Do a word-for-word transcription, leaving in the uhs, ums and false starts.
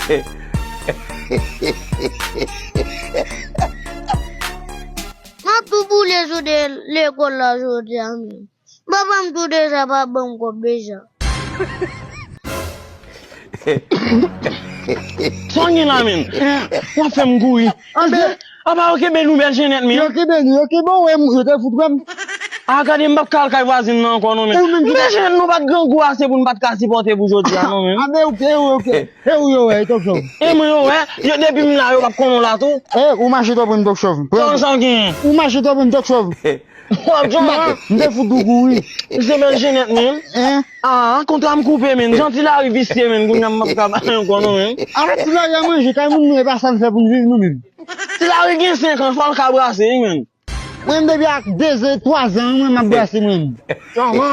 M ap tou boule sou de lekòl la jodi a menm. Papa m tou deja pa ban m kòb deja. Sa w gen la menm? W ap fè m kouri. Anbe, apa yo kenbe nou bèl Jenèt menm? Yo kenbe nou, yo kenbe w, yo te fout wè m. A, gade, m p ap ka al kay vwazin nan ankò non menm. Ou menm ki bèl Jenèt nou pa t grangou ase pou n pa t ka sipòte pou jodi a non menm. Anbe, ou, e ou, e ou yo wè, e Tok Chòv. E mwen yo wè, yo depi m la, yo p ap konnen w la tou. E, ou mache twò pre m Tok Chòv. Sa w gen? Ou mache twò pre m Tok Chòv. W ap jan an. M te fout ou kouri. Se bèl Jenèt menm. Hein? Ah, kontra m koupe menm. Jan Ti Lari visye menm, kounye a m p ap ka bay ankò non menm. Avèk Ti Lari a manje, kay moun nou e pa sa n fè pou n viv nou menm. Ti Lari gen senk an, fò l ka brase wi menm. Mwen menm depi ak de zan, twa zan, mwen m ap brase mwen menm.